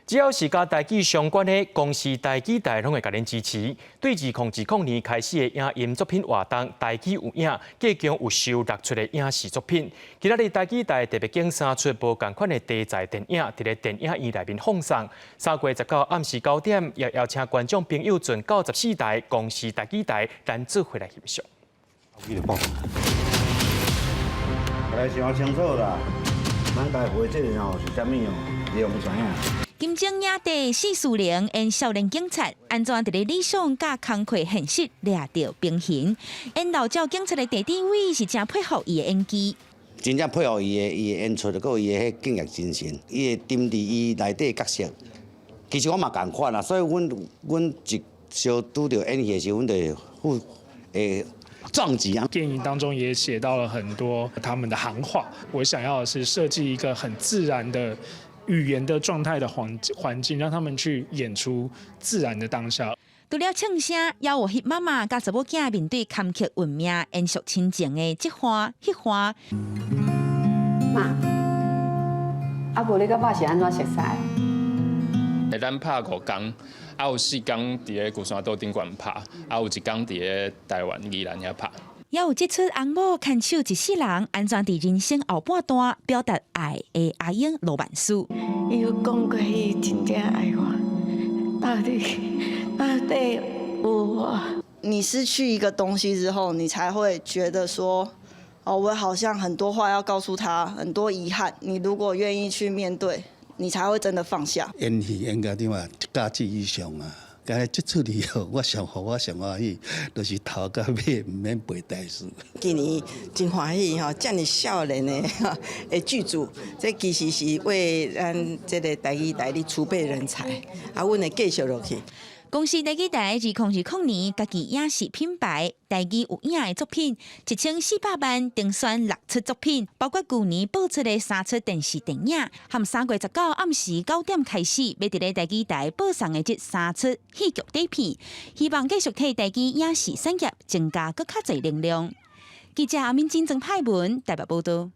只要是佮台語相關的，公視台語台攏會共恁支持。對2020年開始的影音作品活動，台語有影，計共有收六齣的影視作品。今仔日台語台特別揀三齣無仝款的題材電影，佇咧電影院內面放送。3月19暗時9點，也邀請觀眾朋友轉94台公視台語台，咱做伙來欣賞。來想清楚啦，咱家回這個吼是啥物哦？你攏知影。金鐘影帝薛仕凌演少年警察，按怎佇咧理想佮工課現實掠著平衡？演老鳥警察的鄭志偉是誠佩服伊的演技。真正佩服伊的演出，閣有伊的彼敬業精神，伊會沉佇伊內底角色。其實我嘛仝款啦，所以阮一相拄著演戲的時，阮就會互會撞擊啊。電影當中也寫到了很多他們的行話，我想要的是設計一個很自然的語言的狀態的環境，讓他們去演出自然的當下。除了唱聲，也有翕媽媽佮查某囝面對坎坷運命，延續親情的這番彼番。媽，啊無你佮爸是按怎熟似？咱拍五工，啊有四工佇咧龜山島頂懸拍，啊有一工佇咧台灣宜蘭遐拍。也有這齣翁某牽手一世人，按怎佇人生後半段表達愛的阿英羅曼史。伊有講過，伊真正愛我，到底到底有無？你失去一個東西之後，你才會覺得說，哦，我好像很多話要告訴他，很多遺憾。你如果願意去面對，你才會真的放下。演戲演到點啊，一甲子以上啊。敢若這齣戲吼，我上予我上歡喜，就是頭到尾毋免背台詞。今年真歡喜吼，遮爾少年的劇組，這其實是為咱這个台語台咧儲備人才，啊，阮會繼續落去。公視台語台2020年家己影視品牌台語有影的作品1400萬甄選六齣作品，包括舊年播出的三齣電視電影，含3月19暗時9點開始，欲佇咧台語台播送的這三齣戲劇短片，希望繼續替台語影視產業增加閣較濟能量。記者阿敏真曾派文台北報道。